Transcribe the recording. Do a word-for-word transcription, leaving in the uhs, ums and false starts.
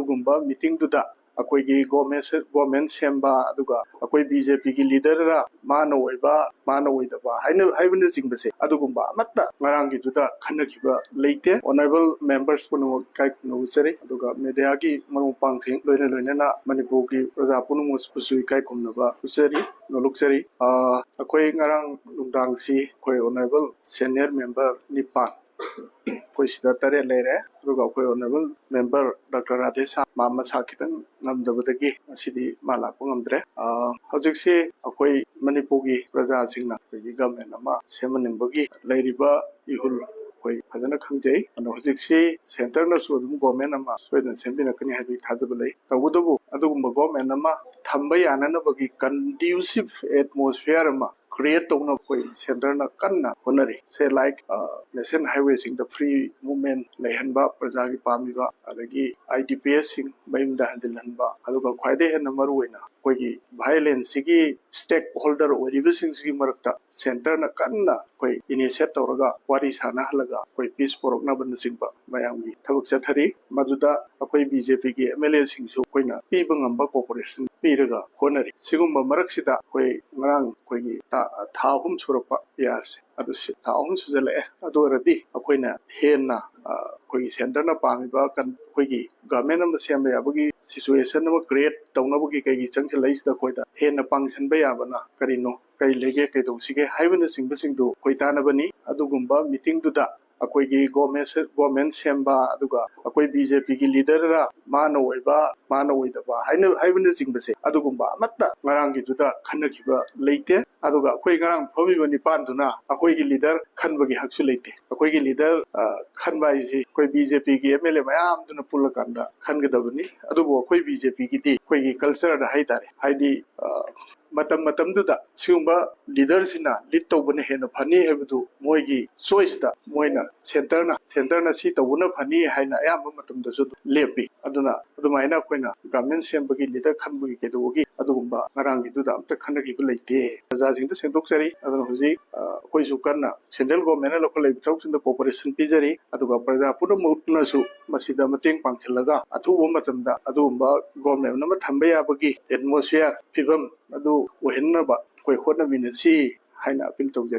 ꯑꯗꯨꯒꯨꯝꯕ ꯃꯤꯇꯤꯡꯗꯨꯗ ꯑꯩꯈꯣꯏꯒꯤ government government ꯁꯦꯝꯕ, ꯑꯗꯨꯒ ꯑꯩꯈꯣꯏ ꯕꯤ ꯖꯦ ꯄꯤꯒꯤ ꯂꯤꯗꯔꯔ ꯃꯥꯅ ꯑꯣꯏꯕ, ꯃꯥꯅ ꯑꯣꯏꯗꯕ ꯍꯥꯏꯅ ꯍꯥꯏꯕꯅꯆꯤꯡꯕꯁꯦ, ꯑꯗꯨꯒꯨꯝꯕ ꯑꯃꯠꯇ ꯉꯔꯥꯡꯒꯤꯗꯨꯗ ꯈꯟꯅꯈꯤꯕ ꯂꯩꯇꯦ꯫ ꯑꯣꯅꯔꯦꯕꯜ ꯃꯦꯝꯕꯔꯁ ꯄꯨꯝꯅꯃꯛ ꯏꯀꯥꯏ ꯈꯨꯝꯅꯕ ꯎꯠꯆꯔꯤ, ꯑꯗꯨꯒ ꯃꯦꯗꯤꯌꯥꯒꯤ ꯃꯔꯨꯞ ꯃꯄꯥꯡꯁꯤꯡ ꯂꯣꯏꯅ ꯂꯣꯏꯅꯅ ꯃꯅꯤꯄꯨꯔꯒꯤ ꯄ꯭ꯔꯖꯥ ꯄꯨꯝꯅꯃꯛꯄꯨꯁꯨ ꯏꯀꯥꯏ ꯈꯨꯝꯅꯕ ꯎꯠꯆꯔꯤ, ꯅꯣꯂꯨꯛꯆꯔꯤ꯫ ꯑ, ꯑꯩꯈꯣꯏ ꯉꯔꯥꯡ ꯅꯨꯡꯗꯥꯡꯁꯤ ꯑꯩꯈꯣꯏ ꯑꯣꯅꯔꯦꯕꯜ ꯁꯦꯅꯤꯌꯔ ꯃꯦꯝꯕꯔ ꯅꯤꯄꯥꯟ, ꯑꯩꯈꯣꯏ ꯁꯤꯗ ꯇꯔꯦꯠ ꯂꯩꯔꯦ, ꯑꯗꯨꯒ ꯑꯩꯈꯣꯏ ꯑꯣꯅꯔꯦꯕꯜ ꯃꯦꯝꯕꯔ ꯗꯥꯛꯇꯔ ꯔꯥꯙꯦꯁ꯭ꯌꯥꯝ ꯃꯥ ꯃꯁꯥ ꯈꯤꯇꯪ ꯉꯝꯗꯕꯗꯒꯤ ꯉꯁꯤꯗꯤ ꯃꯥ ꯂꯥꯛꯄ ꯉꯝꯗ꯭ꯔꯦ꯫ ꯑ, ꯍꯧꯖꯤꯛꯁꯤ ꯑꯩꯈꯣꯏ ꯃꯅꯤꯄꯨꯔꯒꯤ ꯄ꯭ꯔꯖꯥꯁꯤꯡꯅ ꯑꯩꯈꯣꯏꯒꯤ ꯒꯃꯦꯟ ꯑꯃ ꯁꯦꯝꯍꯟꯅꯤꯡꯕꯒꯤ ꯂꯩꯔꯤꯕ ꯏꯍꯨꯜ ꯑꯩꯈꯣꯏ ꯐꯖꯅ ꯈꯪꯖꯩ꯫ ꯑꯗꯣ ꯍꯧꯖꯤꯛꯁꯤ ꯁꯦꯟꯇꯔꯅꯁꯨ ꯑꯗꯨꯝ ꯒꯣꯃꯦꯟ ꯑꯃ ꯁꯣꯏꯗꯅ ꯁꯦꯝꯕꯤꯔꯛꯀꯅꯤ ꯍꯥꯏꯕꯒꯤ ꯊꯥꯖꯕ ꯂꯩ꯫ ꯇꯧꯕꯇꯕꯨ ꯑꯗꯨꯒꯨꯝꯕ ꯒꯣꯃꯦꯟ ꯑꯃ ꯊꯝꯕ ꯌꯥꯅꯅꯕꯒꯤ ꯀꯟꯗ꯭ꯌꯨꯁꯤꯞ ꯑꯦꯠꯃꯣꯁꯐꯤꯌꯔ ꯑꯃ ꯀ꯭ꯔꯤꯌꯦꯠ ꯇꯧꯅꯕ ꯑꯩꯈꯣꯏ ꯁꯦꯟꯇꯔꯅ ꯀꯟꯅ ꯍꯣꯠꯅꯔꯤ꯫ ꯁꯦ, ꯂꯥꯏꯛ, ꯑ, ꯅꯦꯁꯅꯦꯜ ꯍꯥꯏꯋꯦꯁꯤꯡꯗ ꯐ꯭ꯔꯤ ꯃꯨꯚꯃꯦꯟ ꯂꯩꯍꯟꯕ, ꯄ꯭ꯔꯖꯥꯒꯤ ꯄꯥꯝꯃꯤꯕ, ꯑꯗꯒꯤ ꯑꯥꯏ ꯗꯤ ꯄꯤ ꯑꯦꯁꯁꯤꯡ ꯃꯌꯨꯝꯗ ꯍꯟꯖꯤꯜꯍꯟꯕ, ꯑꯗꯨꯒ ꯈ꯭ꯋꯥꯏꯗꯒꯤ ꯍꯦꯟꯅ ꯃꯔꯨꯑꯣꯏꯅ ꯑꯩꯈꯣꯏꯒꯤ ꯚꯥꯏꯑꯣꯂꯦꯟꯁꯁꯤꯒꯤ ꯁ꯭ꯇꯦꯛ ꯍꯣꯜꯗꯔ ꯑꯣꯏꯔꯤꯕꯁꯤꯡꯁꯤꯒꯤ ꯃꯔꯛꯇ ꯁꯦꯟꯇꯔꯅ ꯀꯟꯅ ꯑꯩꯈꯣꯏ ꯏꯅꯤꯁꯤꯌꯦꯠ ꯇꯧꯔꯒ ꯋꯥꯔꯤ ꯁꯥꯟꯅꯍꯜꯂꯒ ꯑꯩꯈꯣꯏ ꯄꯤꯁ ꯄꯨꯔꯛꯅꯕꯅꯆꯤꯡꯕ ꯃꯌꯥꯝꯒꯤ ꯊꯕꯛ ꯆꯠꯊꯔꯤ꯫ ꯃꯗꯨꯗ ꯑꯩꯈꯣꯏ ꯕꯤ ꯖꯦ ꯄꯤꯒꯤ ꯑꯦꯝ ꯑꯦꯜ ꯑꯦꯁꯤꯡꯁꯨ ꯑꯩꯈꯣꯏꯅ ꯄꯤꯕ ꯉꯝꯕ ꯀꯣꯑꯣꯄꯔꯦꯁꯟ ꯄꯤꯔꯒ ꯍꯣꯠꯅꯔꯤ꯫ ꯁꯤꯒꯨꯝꯕ ꯃꯔꯛꯁꯤꯗ ꯑꯩꯈꯣꯏ ꯉꯔꯥꯡ ꯑꯩꯈꯣꯏꯒꯤ ꯊꯥ, ꯊꯥ ꯑꯍꯨꯝ ꯁꯨꯔꯛꯄ ꯌꯥꯁꯦ, ꯑꯗꯨ ꯁꯤ ꯊꯥ ꯑꯍꯨꯝ ꯁꯨꯖꯜꯂꯛꯑꯦ꯫ ꯑꯗꯨ ꯑꯣꯏꯔꯗꯤ ꯑꯩꯈꯣꯏꯅ ꯍꯦꯟꯅ, ꯑ, ꯑꯩꯈꯣꯏꯒꯤ ꯁꯦꯟꯇꯔꯅ ꯄꯥꯝꯃꯤꯕ ꯀꯟ-, ꯑꯩꯈꯣꯏꯒꯤ ꯒꯚꯔꯟꯃꯦꯟ ꯑꯃ ꯁꯦꯝꯕ ꯌꯥꯕꯒꯤ ꯁꯤꯆꯨꯋꯦꯁꯟ ꯑꯃ ꯀ꯭ꯔꯤꯌꯦꯠ ꯇꯧꯅꯕꯒꯤ ꯀꯩꯒꯤ ꯆꯪꯁꯤꯜꯂꯛꯏꯁꯤꯗ ꯑꯩꯈꯣꯏꯗ ꯍꯦꯟꯅ ꯄꯥꯡꯁꯤꯟꯕ ꯌꯥꯕꯅ ꯀꯔꯤꯅꯣ, ꯀꯔꯤ ꯂꯩꯒꯦ, ꯀꯩꯗꯧꯁꯤꯒꯦ ꯍꯥꯏꯕꯅꯆꯤꯡꯕꯁꯤꯡꯗꯨ ꯑꯩꯈꯣꯏ ꯇꯥꯟꯅꯕꯅꯤ꯫ ꯑꯗꯨꯒꯨꯝꯕ ꯃꯤꯇꯤꯡꯗꯨꯗ ꯑꯩꯈꯣꯏꯒꯤ ꯒꯣꯃꯦꯟ ꯒꯣꯃꯦꯟ ꯁꯦꯝꯕ, ꯑꯗꯨꯒ ꯑꯩꯈꯣꯏ ꯕꯤ ꯖꯦ ꯄꯤꯒꯤ ꯂꯤꯗꯔꯔ ꯃꯥꯅ ꯑꯣꯏꯕ, ꯃꯥꯅ ꯑꯣꯏꯗꯕ ꯍꯥꯏꯅ ꯍꯥꯏꯕꯅꯆꯤꯡꯕꯁꯦ, ꯑꯗꯨꯒꯨꯝꯕ ꯑꯃꯠꯇ ꯉꯔꯥꯡꯒꯤꯗꯨꯗ ꯈꯟꯅꯈꯤꯕ ꯂꯩꯇꯦ꯫ ꯑꯗꯨꯒ ꯑꯩꯈꯣꯏ ꯉꯔꯥꯡ ꯐꯝꯃꯤꯕ ꯅꯤꯄꯥꯟꯗꯨꯅ ꯑꯩꯈꯣꯏꯒꯤ ꯂꯤꯗꯔ ꯈꯟꯕꯒꯤ ꯍꯛꯁꯨ ꯂꯩꯇꯦ꯫ ꯑꯩꯈꯣꯏꯒꯤ ꯂꯤꯗꯔ, ꯑ, ꯈꯟꯕ ꯍꯥꯏꯁꯤ ꯑꯩꯈꯣꯏ ꯕꯤ ꯖꯦ ꯄꯤꯒꯤ ꯑꯦꯝ ꯑꯦꯜ ꯑꯦ ꯃꯌꯥꯝꯗꯨꯅ ꯄꯨꯜꯂꯀꯥꯟꯗ ꯈꯟꯒꯗꯕꯅꯤ꯫ ꯑꯗꯨꯕꯨ ꯑꯩꯈꯣꯏ ꯕꯤ ꯖꯦ ꯄꯤꯒꯤꯗꯤ ꯑꯩꯈꯣꯏꯒꯤ ꯀꯜꯆꯔꯗ ꯍꯥꯏꯇꯥꯔꯦ, ꯍꯥꯏꯗꯤ, ꯑ, ꯃꯇꯝ ꯃꯇꯝꯗꯨꯗ ꯁꯤꯒꯨꯝꯕ ꯂꯤꯗꯔꯁꯤꯅ ꯂꯤꯗ ꯇꯧꯕꯅ ꯍꯦꯟꯅ ꯐꯅꯤ ꯍꯥꯏꯕꯗꯨ ꯃꯣꯏꯒꯤ ꯆꯣꯏꯁꯇ ꯃꯣꯏꯅ ꯁꯦꯟꯇꯔꯅ, ꯁꯦꯟꯇꯔꯅ ꯁꯤ ꯇꯧꯕꯅ ꯐꯅꯤ ꯍꯥꯏꯅ ꯑꯌꯥꯝꯕ ꯃꯇꯝꯗꯁꯨ ꯑꯗꯨꯝ ꯂꯦꯞꯄꯤ꯫ ꯑꯗꯨꯅ ꯑꯗꯨꯃꯥꯏꯅ ꯑꯩꯈꯣꯏꯅ ꯒꯚꯔꯟꯃꯦꯟ ꯁꯦꯝꯕꯒꯤ, ꯂꯤꯗꯔ ꯈꯟꯕꯒꯤ ꯀꯩꯗꯧꯕꯒꯤ ꯑꯗꯨꯒꯨꯝꯕ ꯉꯔꯥꯡꯒꯤꯗꯨꯗ ꯑꯝꯇ ꯈꯟꯅꯈꯤꯕ ꯂꯩꯇꯦ꯫ ꯄ꯭ꯔꯖꯥꯁꯤꯡꯗ ꯁꯦꯡꯗꯣꯛꯆꯔꯤ꯫ ꯑꯗꯨꯅ ꯍꯧꯖꯤꯛ ꯑ, ꯑꯩꯈꯣꯏꯁꯨ ꯀꯟꯅ ꯁꯦꯟꯇ꯭ꯔꯦꯜ ꯒꯣꯔꯃꯦꯟꯅ ꯂꯧꯈꯠꯂꯛꯏꯕ ꯊꯕꯛꯁꯤꯡꯗ ꯀꯣꯑꯣꯄꯔꯦꯁꯟ ꯄꯤꯖꯔꯤ꯫ ꯑꯗꯨꯒ ꯄ꯭ꯔꯖꯥ ꯄꯨꯝꯅꯃꯛꯅꯁꯨ ꯃꯁꯤꯗ ꯃꯇꯦꯡ ꯄꯥꯡꯁꯤꯜꯂꯒ ꯑꯊꯨꯕ ꯃꯇꯝꯗ ꯑꯗꯨꯒꯨꯝꯕ ꯒꯣꯔꯃꯦꯟ ꯑꯃ ꯊꯝꯕ ꯌꯥꯕꯒꯤ ꯑꯦꯠꯃꯣꯁꯐꯤꯌꯔ, ꯐꯤꯕꯝ ꯑꯗꯨ ꯑꯣꯏꯍꯟꯅꯕ ꯑꯩꯈꯣꯏ ꯍꯣꯠꯅꯃꯤꯟꯅꯁꯤ ꯍꯥꯏꯅ ꯑꯄꯤꯜ ꯇꯧꯖꯔꯤ꯫